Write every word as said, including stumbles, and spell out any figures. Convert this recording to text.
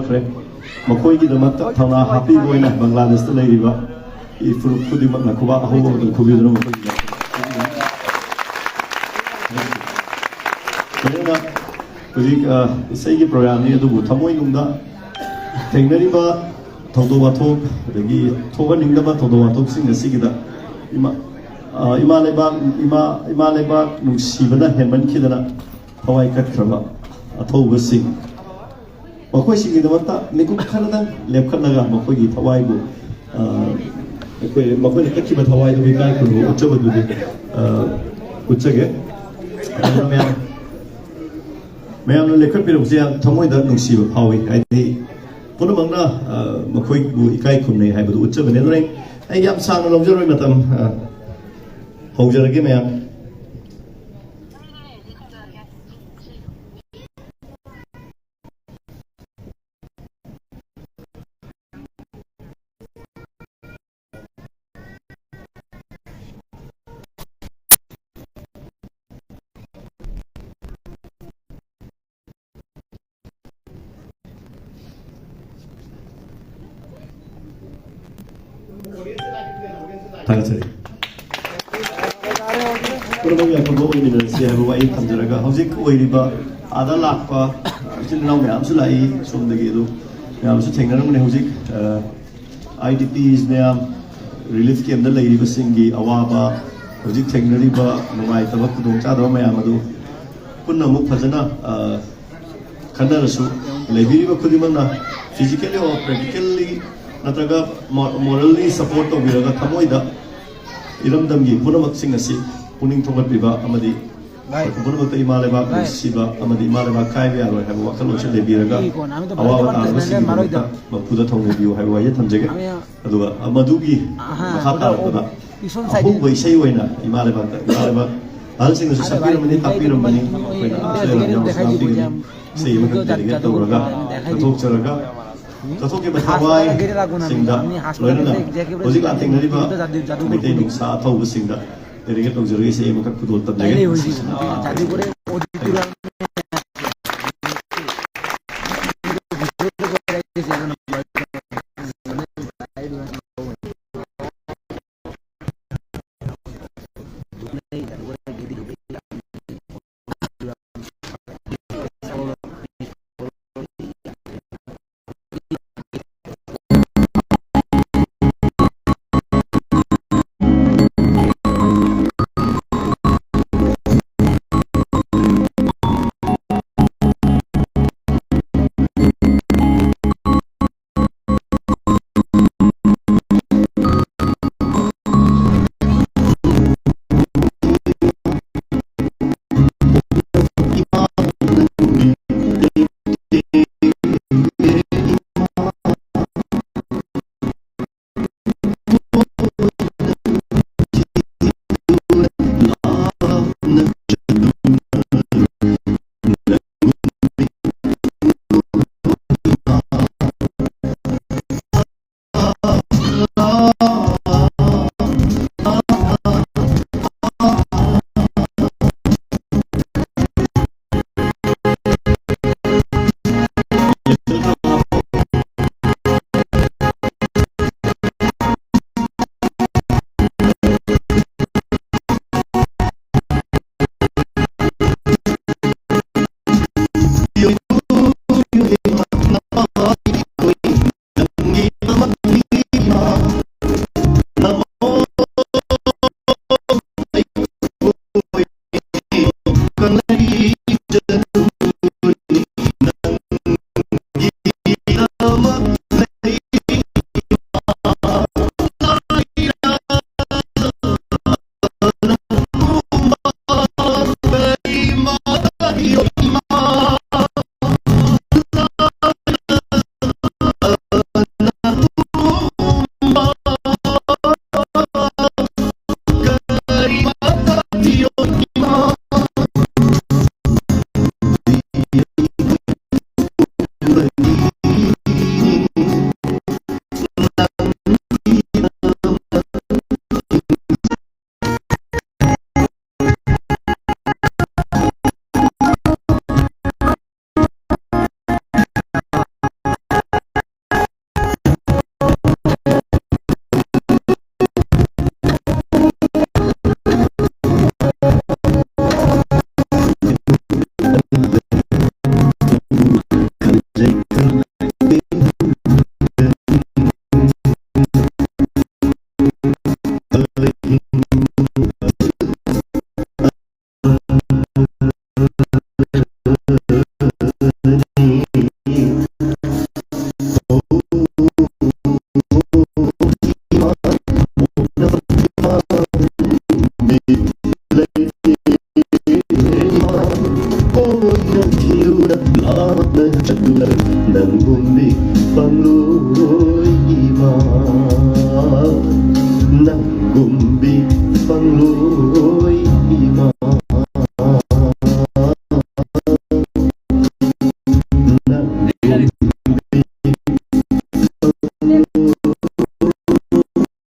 ꯈ꯭ꯔꯦ꯫ ꯃꯈꯣꯏꯒꯤꯗꯃꯛꯇ ꯊꯧꯅꯥ ꯍꯥꯞꯄꯤꯕ ꯑꯣꯏꯅ ꯕꯪꯒ꯭ꯂꯥꯗꯦꯁꯇ ꯂꯩꯔꯤꯕ ꯏꯐꯨꯔꯨꯞ ꯈꯨꯗꯤꯡꯃꯛꯅ ꯈꯨꯕꯥꯛ ꯑꯍꯧꯕ ꯑꯃꯇꯪ ꯈꯨꯕꯤꯗꯨꯅ ꯃꯈꯣꯏꯒꯤ ꯂꯣꯏꯅꯅ ꯍꯧꯖꯤꯛ, ꯑ, ꯏꯁꯩꯒꯤ ꯄ꯭ꯔꯣꯒ꯭ꯔꯥꯝꯅꯤ, ꯑꯗꯨꯕꯨ ꯊꯃꯣꯏꯅꯨꯡꯗ ꯊꯦꯡꯅꯔꯤꯕ ꯊꯧꯗꯣꯛ ꯋꯥꯊꯣꯛ, ꯑꯗꯒꯤ ꯊꯣꯛꯍꯟꯅꯤꯡꯗꯕ ꯊꯧꯗꯣꯛ ꯋꯥꯊꯣꯛꯁꯤꯡ ꯑꯁꯤꯒꯤꯗ ꯏꯃꯥ, ꯑ, ꯏꯃꯥ ꯂꯩꯕꯥꯛ, ꯏꯃꯥ, ꯏꯃꯥ ꯂꯩꯕꯥꯛ ꯅꯨꯡꯁꯤꯕꯅ ꯍꯦꯟꯃꯟꯈꯤꯗꯅ ꯊꯋꯥꯏ ꯀꯠꯈ꯭ꯔꯕ ꯑꯊꯧꯕꯁꯤꯡ, ꯃꯈꯣꯏꯁꯤꯡꯒꯤꯗꯃꯛꯇ ꯃꯤꯀꯨꯞ ꯈꯔꯗꯪ ꯂꯦꯞꯈꯠꯂꯒ ꯃꯈꯣꯏꯒꯤ ꯊꯋꯥꯏꯕꯨ, ꯑ, ꯑꯩꯈꯣꯏ, ꯃꯈꯣꯏꯅ ꯀꯠꯈꯤꯕ ꯊꯋꯥꯏꯗꯨ ꯏꯀꯥꯏ ꯈꯨꯝꯅꯕ ꯎꯠꯆꯕꯗꯨꯗꯤ, ꯑ, ꯎꯠꯆꯒꯦ꯫ ꯑꯗꯨꯅ ꯃꯌꯥꯝ, ꯃꯌꯥꯝꯅ ꯂꯦꯞꯈꯠꯄꯤꯔꯛꯄꯁꯦ ꯌꯥꯝ ꯊꯃꯣꯏꯗ ꯅꯨꯡꯁꯤꯕ ꯐꯥꯎꯏ꯫ ꯍꯥꯏꯗꯤ ꯄꯨꯝꯅꯃꯛꯅ, ꯑ, ꯃꯈꯣꯏꯕꯨ ꯏꯀꯥꯏ ꯈꯨꯝꯅꯩ ꯍꯥꯏꯕꯗꯨ ꯎꯠꯆꯕꯅꯤ꯫ ꯑꯗꯨꯅ ꯑꯩ ꯌꯥꯝ ꯁꯥꯡꯅ ꯂꯧꯖꯔꯣꯏ, ꯃꯇꯝ, ꯑ, ꯍꯧꯖꯔꯒꯦ ꯃꯌꯥꯝ꯫ ꯊꯥꯒꯠꯆꯔꯤ꯫ ꯄꯨꯝꯅꯃꯛ ꯌꯥꯏꯐꯕ ꯑꯣꯏꯃꯤꯟꯅꯔꯁꯤ ꯍꯥꯏꯕ ꯋꯥꯍꯩ ꯊꯝꯖꯔꯒ, ꯍꯧꯖꯤꯛ ꯑꯣꯏꯔꯤꯕ ꯑꯥꯗ ꯂꯥꯛꯄ ꯏꯆꯤꯜ ꯏꯅꯥꯎ ꯃꯌꯥꯝꯁꯨ ꯂꯥꯛꯏ ꯁꯣꯝꯗꯒꯤ, ꯑꯗꯨ ꯃꯌꯥꯝꯁꯨ ꯊꯦꯡꯅꯔꯝꯒꯅꯤ꯫ ꯍꯧꯖꯤꯛ, ꯑ, ꯑꯥꯏ ꯗꯤ ꯄꯤꯁ ꯃꯌꯥꯝ, ꯔꯤꯂꯤꯐ ꯀꯦꯝꯞꯇ ꯂꯩꯔꯤꯕꯁꯤꯡꯒꯤ ꯑꯋꯥꯕ, ꯍꯧꯖꯤꯛ ꯊꯦꯡꯅꯔꯤꯕ ꯅꯨꯡꯉꯥꯏꯇꯕ, ꯈꯨꯗꯣꯡꯆꯥꯗꯕ ꯃꯌꯥꯝ ꯑꯗꯨ ꯄꯨꯟꯅ ꯑꯃꯨꯛ ꯐꯖꯅ, ꯑ, ꯈꯟꯅꯔꯁꯨ, ꯂꯩꯕꯤꯔꯤꯕ ꯈꯨꯗꯤꯡꯃꯛꯅ physically or practically ꯅꯠꯇ꯭ꯔꯒ mo-, morally support ꯇꯧꯕꯤꯔꯒ, ꯊꯃꯣꯏꯗ ꯏꯔꯝꯗꯝꯒꯤ ꯄꯨꯝꯅꯃꯛꯁꯤꯡ ꯑꯁꯤ ꯄꯨꯛꯅꯤꯡ ꯊꯧꯒꯠꯄꯤꯕ ꯑꯃꯗꯤ ꯄꯨꯝꯅꯃꯛꯇ ꯏꯃꯥ ꯂꯩꯕꯥꯛ ꯅꯨꯡꯁꯤꯕ ꯑꯃꯗꯤ ꯏꯃꯥ ꯂꯩꯕꯥꯛ ꯀꯥꯏꯕ ꯌꯥꯔꯣꯏ ꯍꯥꯏꯕ ꯋꯥꯈꯜꯂꯣꯟꯁꯤ ꯂꯩꯕꯤꯔꯒ, ꯑꯋꯥꯕ ꯇꯥꯔꯕꯁꯤꯡꯒꯤꯗꯃꯛꯇ ꯃꯄꯨꯗ ꯊꯧꯅꯤꯕꯤꯌꯨ ꯍꯥꯏꯕ ꯋꯥꯍꯩ ꯊꯝꯖꯒꯦ꯫ ꯑꯗꯨꯒ ꯃꯗꯨꯒꯤ ꯃꯈꯥ ꯇꯥꯔꯛꯄꯗ ꯑꯍꯧꯕ ꯏꯁꯩ ꯑꯣꯏꯅ ꯏꯃꯥ ꯂꯩꯕꯥꯛꯇ, ꯏꯃꯥ ꯂꯩꯕꯥꯛ ꯑꯍꯜꯁꯤꯡꯅꯁꯨ ꯁꯛꯄꯤꯔꯝꯕꯅꯤ, ꯇꯥꯛꯄꯤꯔꯝꯕꯅꯤ꯫ ꯑꯩꯈꯣꯏꯅ ꯑꯍꯜ ꯌꯥꯝꯅ ꯌꯥꯎꯁꯨ ꯇꯥꯛꯄꯤꯒꯅꯤ꯫ ꯏꯁꯩ ꯑꯃꯈꯛ ꯗꯦꯗꯤꯀꯦꯠ ꯇꯧꯔꯒ ꯀꯠꯊꯣꯛꯆꯔꯒ, ꯀꯠꯊꯣꯛꯈꯤꯕ ꯊꯋꯥꯏꯁꯤꯡꯗ ꯂꯣꯏꯅꯅ ꯍꯧꯖꯤꯛ ꯂꯥꯟ ꯊꯦꯡꯅꯔꯤꯕ ꯃꯩꯇꯩ ꯅꯨꯡꯁꯥ ꯑꯊꯧꯕꯁꯤꯡꯗ ꯗꯦꯗꯤꯀꯦꯠ ꯇꯧꯖꯔꯒ ꯏꯁꯩ ꯑꯃꯈꯛ ꯈꯨꯗꯣꯜ ꯇꯝꯖꯒꯦ꯫ ꯄꯥꯡꯂꯣꯏ ꯏꯃꯥ, ꯅꯪꯒꯨꯝꯕꯤ